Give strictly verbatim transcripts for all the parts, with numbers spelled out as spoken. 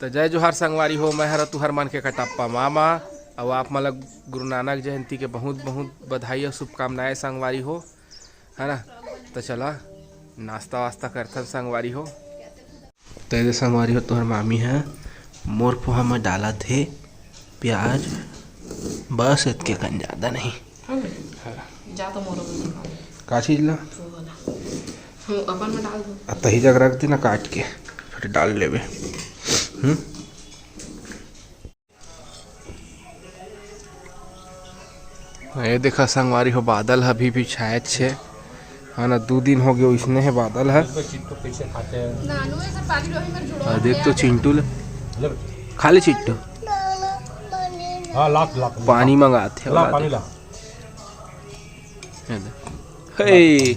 त जय जोहार संगवारी हो, मैं हर तुहर मन के कटप्पा मामा। अउ आप मन ल गुरु नानक जयंती के बहुत बहुत बधाई अउ शुभकामनाएं संगवारी हो, है ना। त चला नाश्ता वास्ता करथन संगवारी हो। त ये दे संगवारी हो, तोहर मामी ह मोर पोहा म डालत हे प्याज, बस एतके कन, ज्यादा नहीं। हाँ। जा तो मोरो बनी खा ले। का चीज ला? वो वाला। हम अपन में डाल दो। आ, तही जग रख देना काट के, फिर डाल लेबे। हम्म। ये देखा संगवारी हो, बादल ह अभी भी छायत छे, है ना। दू दिन हो गए इसने है बादल ह। चिट्टू कैसे खाते हैं? नानू, ये सब पानी लोही में जुड़ो। आ, देख तो चिंटू ले, ले। खा ले चिट्टू। हाँ, लाख, लाख। पानी मंगात हे ला, ओला पानी दे। ला। ये दे। हे,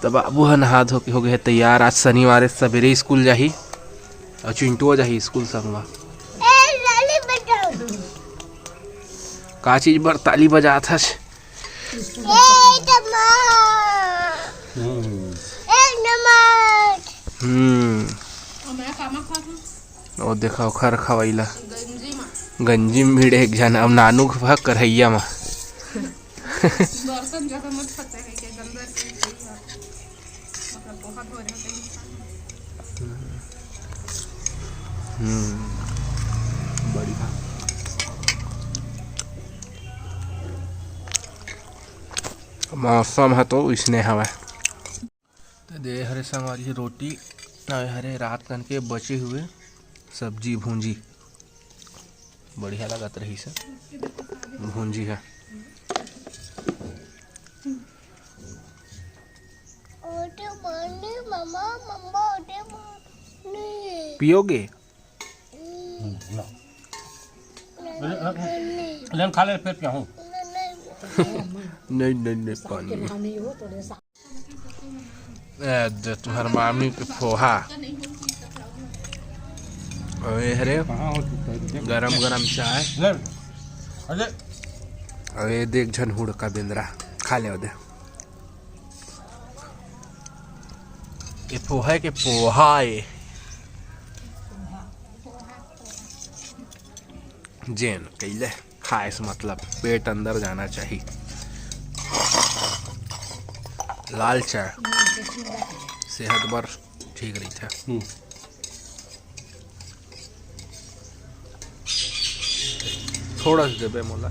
त बाबू ह नहा धो के हो गए हे तैयार। आज शनिवार हे, सबेरे स्कूल जाही। अउ चिंटुआ जाही स्कूल संगवा। ए, लाली बजाओ। का चीज बर ताली बजात हस? ए, टमाटर। हम्म। ए, नमक। हम्म। ओ देखा, ओखर खवैला। गंजी में। गंजी में भिड़े एक झन, अब नानू के भाग करैया में। बर्तन ज्यादा मत फंसे है, के गंदा चीज है। मतलब, बहुत हो रहा है। हम्म, बढ़िया। मौसम ह तो इसने हवय। त दे हरे संगवारी रोटी, अउ हरे रात कन के बचे हुए सब्जी भूंजी, बढ़िया लगत रहिस हे भूंजी ह। ओटे पानी, मम्मा, मम्मा, ओटे पानी। पियोगे? हम्म, ना। लेन खा ले, फिर पियाहूँ। नहीं, नहीं, नहीं, पानी। ए, दे तुहर मामी के पोहा। अउ ये हरे कहाँ हो चुका है? गरम गरम चाय। ले। अरे। अउ ये देख झन हुड़का बेंदरा। खा ले दे। ये पोहा के पोहा ए। जेन कइले खाए से मतलब पेट अंदर जाना चाही। लाल चाय सेहत बर ठीक रहिथे। हम्म। थोड़ा सा देबे मोला।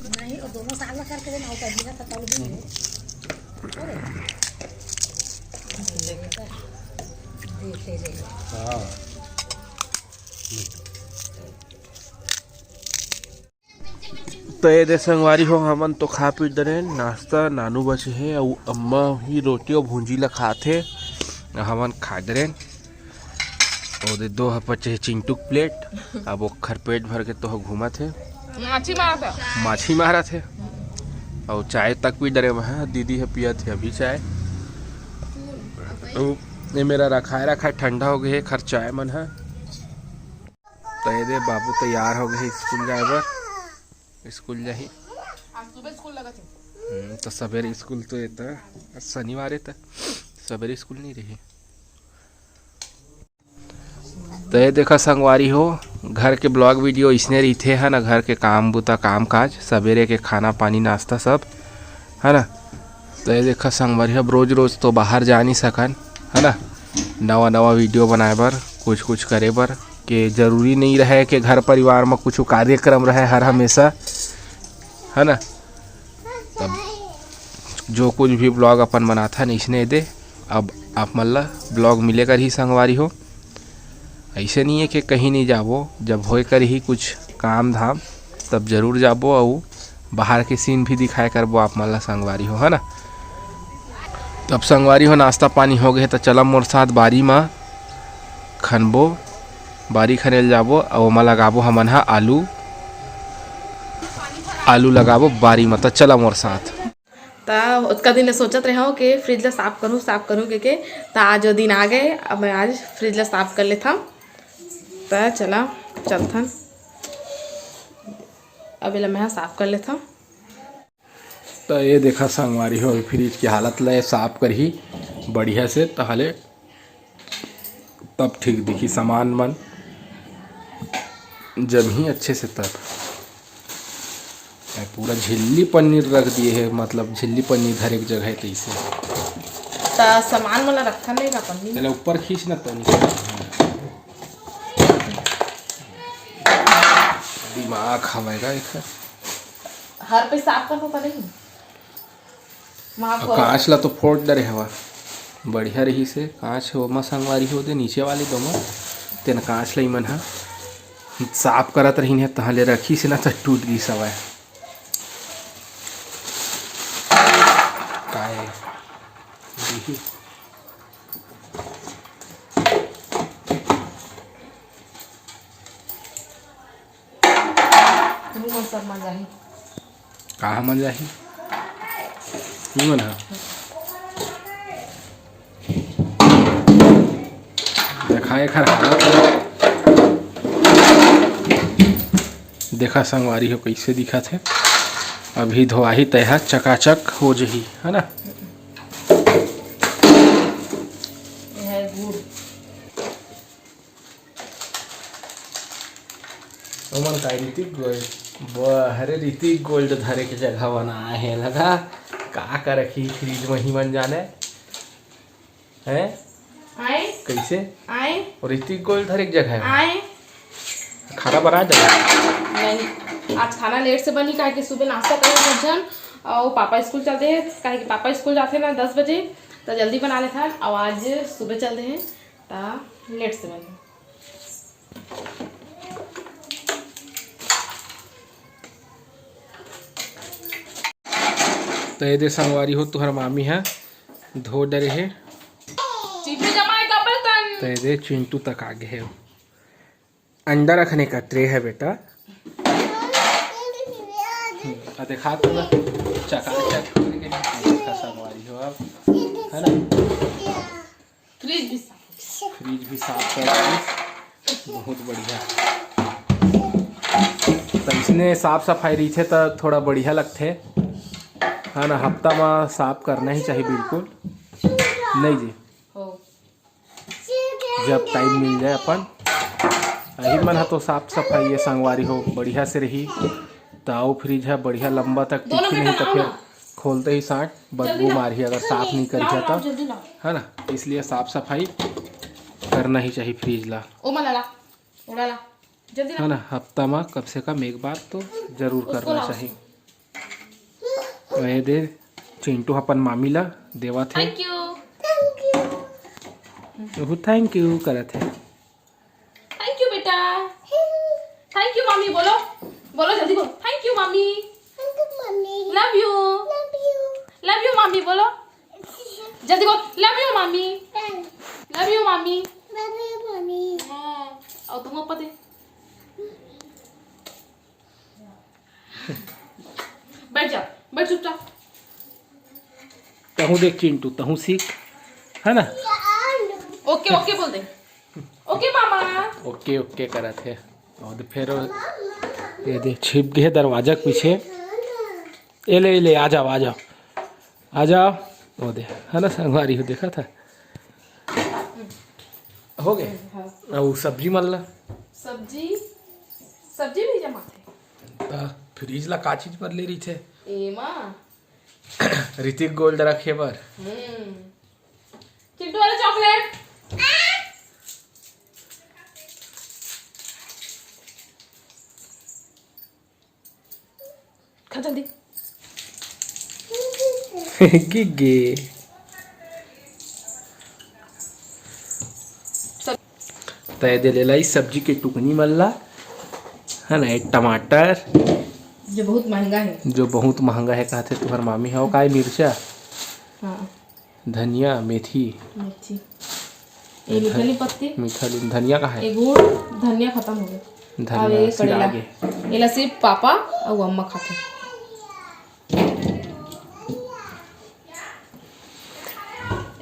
नहीं, वो दोनों साल में करके देना होता है, बिना खतम भी है। देखे जाइए। हाँ। तो ये दे संगवारी हो, हमन तो खा पी डरेन नाश्ता, नानू बचे हे, अउ अम्मा ही रोटी अउ भूंजी ला खात हे, हमन खा डरेन। ओ दे दो ह पचे हे चिंटू के प्लेट। अब ओखर पेट भर के तो ह घूमत हे। माछी मारत हे। माछी मारत हे। अउ चाय तक पी डरे मैं, दीदी ह पियत हे अभी चाय। अउ ये मेरा रखाए रखाए ठंडा हो गए हे खर चाय मन ह। तो ये दे बाबू तैयार हो गए हे स्कूल जाए बर। स्कूल जाही। आज सुबह स्कूल लगत हे। हम्म, तो सबेरे स्कूल तो ये त शनिवार हे त सबेरे स्कूल नहीं रही। तो ये देखा संगवारी हो, घर के vlog video इसने रहिथे, है ना। घर के काम बुता, काम काज, सबेरे के खाना पानी, नाश्ता सब, है ना। तो ये देखा संगवारी हो, अब रोज रोज तो बाहर जा नहीं सकन, है ना। नवा नवा video बनाए बर, कुछ कुछ करे बर के जरूरी नहीं रहे कि घर परिवार में कुछ कार्यक्रम रहे हर हमेशा, है ना। तब जो कुछ भी vlog अपन बनाथन इसने दे। अब आप मन ला vlog मिले करही संगवारी हो। ऐसे नहीं है कि कहीं नहीं जाबो, जब होए करही कुछ काम धाम तब जरूर जाबो, अउ बाहर के scene भी दिखाए करबो आप मन ला संगवारी हो, है ना। तब संगवारी हो नाश्ता पानी हो गए त चला मोर साथ बारी मा खनबो, बारी खने ल जाबो अउ ओमा लगाबो हमन हा आलू, आलू लगाबो बारी मा। त चला मोर साथ। त ओतका दिन ले सोचत रहे हूँ कि fridge ला साफ करूँ, साफ करूँ के, के। त आज वो दिन आ गए, अब मैं आज fridge ला साफ कर लेथव। त चला चलथन, अब एला मैं हा साफ कर लेथव। त ये देखा संगवारी हो, fridge के हालत ला ये साफ करही बढ़िया से, तहले तब ठीक दिखी सामान मन, जमही अच्छे से तब। ए, पूरा झिल्ली पनीर रख दिए हे, मतलब झिल्ली पनीर धरे के जगह हे तइसे। त सामान मन ला रखा नहीं का पन्नी? तेला ऊपर खींच ना तो नहीं। दिमाग हवय गा एखर। हर पे साफ कर तो पड़ेगी। माफ अब करो। कांच ला तो फोड़ डरे हवा, बढ़िया रहिस हे कांच, ओमा संगवारी हो दे नीचे वाली दोनों, तेन कांच ला इमन ह साफ करत रहिन हे, तहाँ ले रखिस हे ना, त टूट गिस हवय। काय? तुहू मन सब मन जाही। कहाँ मन जाही? तुमन ह। देखा एखर हालत। देखा संगवारी हो, कइसे दिखत हे। अभी धोआही, तेहा चकाचक हो जही, है ना? ये है गुड़। ओमन का ऋतिक गोल्ड? वाह, अरे ऋतिक गोल्ड धरे के जगह बनाए हे, लगा का का रखी फ्रिज में ही मन जाने। हैं? आए? कैसे? आए? और ऋतिक गोल्ड धरे के जगह है? आए? खाना बना दे। नहीं, आज खाना लेट से बनी, काहे कि सुबह नाश्ता करे झन, और पापा स्कूल चलते हैं, काहे कि पापा स्कूल जाते हैं ना दस बजे, तो जल्दी बना लेते हैं, और आज सुबह चलते हैं, तो लेट से बनी। तो ये दे संगवारी हो, तुहर मामी ह धो डरे हे। चिंटू जमाए का बर्तन। तो ये दे चिंटू तक आ गए हे। अंडा रखने का ट्रे है बेटा। हम्म, आ देखा तो ना, चकाचक करके देखा संगवारी हो आप, है ना? फ्रिज भी साफ। फ्रिज भी साफ कर दिस। बहुत बढ़िया। तो इसने साफ सफाई रहिथे त थोड़ा बढ़िया लगथे, है ना? हफ्ता में साफ करना ही चाहिए बिल्कुल, नहीं जी? हो। जब टाइम मिल जाए अपन। अही मन ह तो साफ सफाई ये संगवारी हो बढ़िया से रही, त अउ फ्रिज ह बढ़िया लंबा तक दोनों टिकी नहीं, बेटा तो ना फिर ना। खोलते ही सांट बदबू जल्दी ला। मारही, अगर साफ नहीं करिहा लाओ, लाओ, तो, जल्दी लाओ। है ना? इसलिए साफ सफाई करना ही चाहिए फ्रिज ला। ओ मला ला, ओड़ा ला, जल्दी ला। है ना? हफ्ता में कम से कम एक बार तो जरूर उसको करना लाओ, चाहिए। उसको। ए दे, चिंटू अपन मामी ला देवत हे। Thank you। ओहू thank you करत हे। Thank you बेटा। Thank you मामी बोलो, बोलो जल्दी बोलो। Thank you मामी। Thank you मामी। Love you। Love you। Love you मामी बोलो, जल्दी बोल। Love you मामी। Love you मामी। Love you मामी। हाँ, और तुम ऊपर दे। बैठ जा, बैठ चुपचाप। तहूँ देख चिंटू, तहूँ सीख, है ना? OK, OK बोल दे। OK मामा। OK, OK करत हे। और फिर ये दे छिप गए दरवाजा के पीछे। ए ले, ए ले, आ जाओ, आ जाओ, आ जाओ। वो दे, है ना, संगवारी हो, देखा था। हो गए। हाँ। अब वो सब्जी मन ला। सब्जी, सब्जी भी जमाथे। ता फ्रिज ला का चीज बर ले रही थे? एमा। ऋतिक गोल्ड रखे बर। हम्म। चिंटू वाला चॉकलेट। खा जल्दी। गिगे। सब त ये दे ले लाई सब्जी के टुकनी मन ला, है ना, एक टमाटर, जो बहुत महंगा है। जो बहुत महंगा है, कहते तुहर मामी हो, काय मिर्चा? हाँ। धनिया, मेथी। मेथी। ये मीठा ली पत्ती। मीठा ली, धनिया कहाँ है? ये गुड़, धनिया खत्म हो गया। धनिया अब ये सिरा करेला। आगे। एला सिर्फ पापा अउ अम्मा खाथे।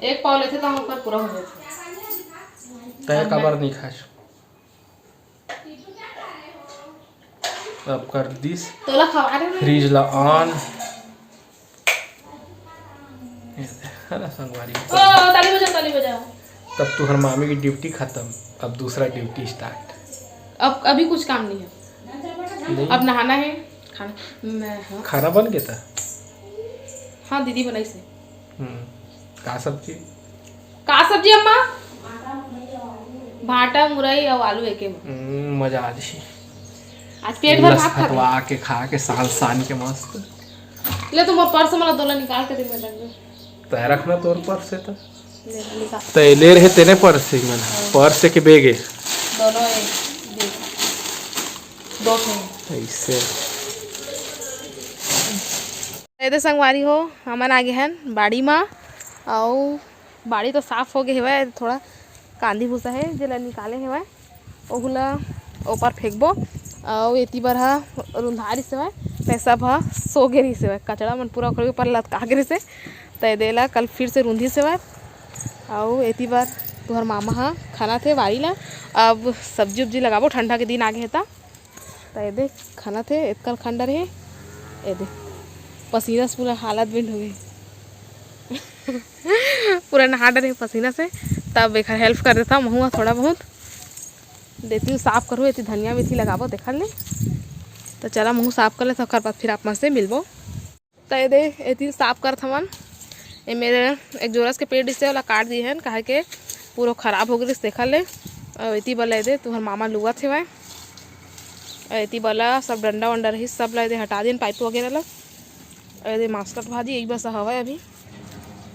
एक पाव लेथे त ओकर पूरा हो जाथे। तय काबर नहीं खास? अब कर दिस तोला खवा दे। फ्रिज ला on। ये दे, है ना संगवारी? ओ, ताली बजाओ, ताली बजाओ। तब तुहर मामी की ड्यूटी खत्म, अब दूसरा ड्यूटी स्टार्ट। अब अभी कुछ काम नहीं है। नहीं। अब नहाना है, खाना। मैं हाँ। खाना बन गया था। हाँ, दीदी बनाई से। हम्म, का सब्जी? का सब्जी अम्मा? भाटा, मुरई और आलू एके में। हम्म, मजा आ जी। आज पेट भर लस भात खा हटवा के खा के साल सान के मस्त। ले। तुम पर्स मला दोला निकाल के दे, मैं रख दूँ। तय रखना तोर पर्स है तो। ले, निकाल। तय ले रहे तेने पर्स है, मैंने पर्स है कि बैग है? दोनों एक, दे। दो ठो। ऐसे। एदे संगवारी हो, हमन आगे हन बाड़ी मा। अउ बाड़ी तो साफ हो गए हवय, थोड़ा कांदी भूसा है जेला निकाले हवय, ओहू ला ऊपर फेंकबो। अउ एती बर हा रुंधा रिस हवय, ते सब हा सो गे रिस हवय, कचड़ा मन पूरा ओकर ऊपर लटका गे रिस हे। त एदे ला कल फिर से रुंधी सेवय। अउ एती बर तुहर मामा हा खाना थे बारी ला। अब सब्जी उब्जी लगाबो, ठंडा के दिन आगे हे ता। त एदे खाना थे, एतकल खंडर हे। एदे पसीना से पूरा हालत बिंड हो गई। पूरा नहा डरे पसीना से। तब एकर हेल्प कर देता महू हा थोड़ा बहुत। देती हूँ साफ करूँ, एती धनिया मेथी लगाबो, देखल नहीं। तो चला महू साफ कर ले, तो ओकर बाद फिर आप मन से मिलबो। त एदे एती साफ करत हवन। ए मेरे एक जोरस के पेड़ से ओला काट दिए हन, काहे के पूरा खराब हो गइस, देखा ले। अउ एती बला एदे तुहर मामा लुवत हेवय। अउ एती बला सब डंडा वंडा रही, सब ला एदे हटा दिन, पाइप वगैरह ला। अउ एदे मास्टर भाजी एक बस हवय अभी,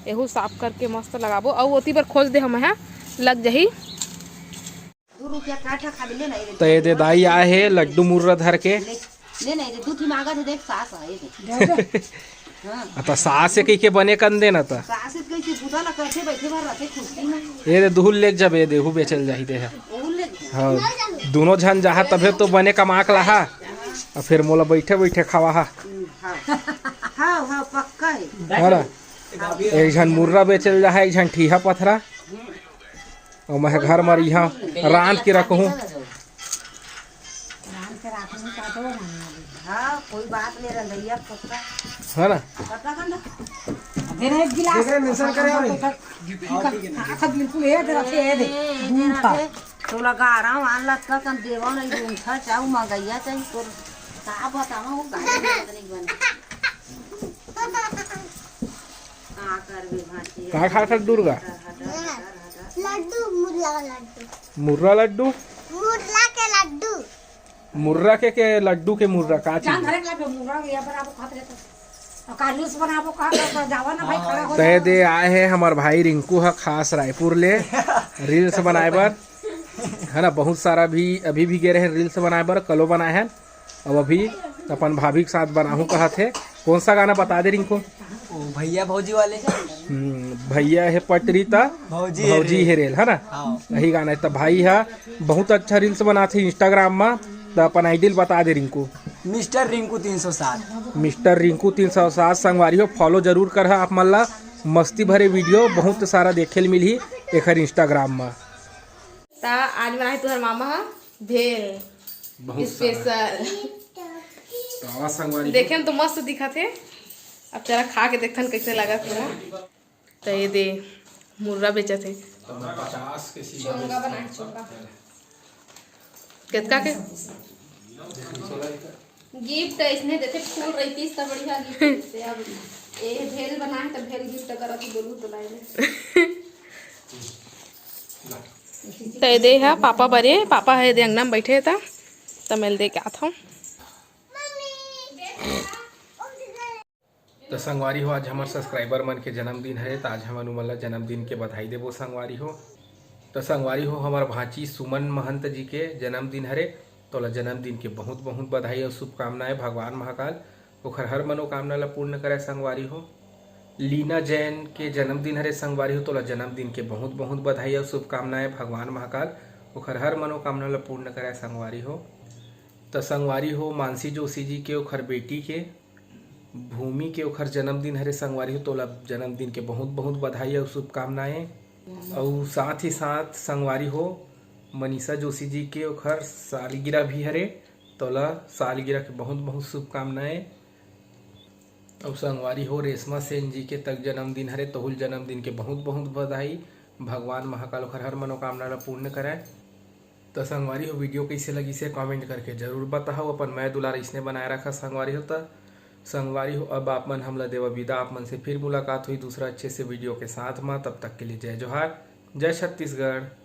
एहू साफ करके मस्त लगाबो। अउ ओती बर खोज दे हम, हाँ, लग जही। दू रुपया काठा खा ले ना, ये त एदे दाई आए हे लड्डू मुर्रा धर के। ले, ले ना, ये दू ठी मांगा थे, देख, सास है, ये देख। हाँ। आ, त सास हे कहिके बने कन देना त। सास है कहिके बुता ला करथे, बैठे भर रहथे खुशी में। ये दे दुहुल लेके जाबे, ये देहू बेचल जाही दे हे। ओहू ले जा। हाँ, दोनों झन जाहा तभे तो बने कमाक लाहा। आ फिर मोला बैठे बैठे खावा हा। हाँ, हाँ, हाँ, पक्का है। है ना? एक झन मुर्रा बेचल जाहा, एक झन ठीहा पथरा। अउ मैं घर म इहाँ रांध के रखहूँ। रांध के रखहूँ का तो हाँ, कोई बात नहीं, रंधैया पक्का। है ना? पक्का कर लो। दे रहे एक गिलास। देख रहे, मेंशन करे हमें। हाँ, तो बिल्कुल ये दे रखे, ये दे। दूध था। तोला गारा वाला का कन देवा नहीं, दूध था, चाहू मंगैया चाही, तोर का बतावा, वो गाड़ी में नहीं बने। का करबे भांची? का खात हस दुर्गा? लड्डू, मुर्रा लड्डू। मुर्रा लड्डू? मुर्रा के लड्डू। मुर्रा के, के लड्डू के मुर्रा का चीज? जान धरे के लड्डू, मुर्रा के यहाँ पर आपको खाते रहते। और का रील्स बनाबो, कहा कर जावा ना भाई, खड़ा हो त एदे आए हे हमर भाई रिंकू ह खास रायपुर ले रील्स बनाए बर, है ना। बहुत सारा भी अभी भी गे रहे रील्स बनाए बर, कलो बनाए हैं। अब अभी अपन भाभी के साथ बनाहूँ कहत हे। कौन सा गाना बता दे रिंकू? ओ भैया भौजी वाले। हम्म, भैया हे पटरी त भौजी भौजी हे रेल, है ना? हाँ। यही गाना है। त भाई हा बहुत अच्छा रील्स बनाथे इंस्टाग्राम में, त अपन आईडी बता दे रिंकू। मिस्टर रिंकू तीन सौ सात। मिस्टर रिंकू तीन सौ सात संगवारी हो, फॉलो जरूर करहा आप मन ला। मस्ती भरे वीडियो बहुत सारा देखे ल मिलही एखर इंस्टाग्राम में। ता आज बनाए तुहर मामा हा भेल बहुत स्पेशल। आवा संगवारी हो। देखे में तो मस्त दिखत हे। अब चला खा के देखथन कैसे लगत हे ना। त ये दे मुर्रा बेचत हे। पचास के सीधा चोंगा बना, चोंगा। कितका के? गिफ्ट इसने देते, फूल रहतीस त बढ़िया गिफ्ट देते। अब ए भेल बना है त भेल गिफ्ट करत ही, बोलू तो लाई ले। त ये दे हा पापा बरे, पापा हे दे अंगना में बैठे हे त, त मैं दे के आत हूँ। त संगवारी हो, आज हमर सब्सक्राइबर मन के जन्मदिन हरे, त आज हमन उमन ला जन्मदिन के बधाई देबो संगवारी हो। त संगवारी हो, हमर भांची सुमन महंत जी के जन्मदिन हरे, तोला जन्मदिन के बहुत बहुत बधाई अउ शुभकामनाएं। भगवान महाकाल ओखर हर मनोकामना ला पूर्ण करे संगवारी हो। लीना जैन के जन्मदिन हरे संगवारी हो, तोला जन्मदिन के बहुत बहुत बधाई अउ शुभकामनाएं। भगवान महाकाल ओखर हर मनोकामना ला पूर्ण करे संगवारी हो। त संगवारी हो, मानसी जोशी जी के ओखर बेटी के भूमि के ओखर जन्मदिन हरे संगवारी हो, तोला जन्मदिन के बहुत बहुत बधाई अउ शुभकामनाएं। अउ साथ ही साथ संगवारी हो, मनीषा जोशी जी के ओखर सालगिरह भी हरे, तोला सालगिरह के बहुत बहुत शुभकामनाएं। अउ संगवारी हो, रेशमा सेन जी के तक जन्मदिन हरे, तोहुल जन्मदिन के बहुत बहुत बधाई। भगवान महाकाल ओखर हर मनोकामना ला पूर्ण करय। त संगवारी हो, वीडियो कइसे लगिस हे, कमेंट करके जरूर बताहव। अपन मया दुलार अइसने बनाए रखा संगवारी हो। त संगवारी हो, अब आप मन हमला देवा विदा। आप मन से फिर मुलाकात होही दूसरा अच्छे से वीडियो के साथ मा। तब तक के लिए जय जोहार, जय छत्तीसगढ़।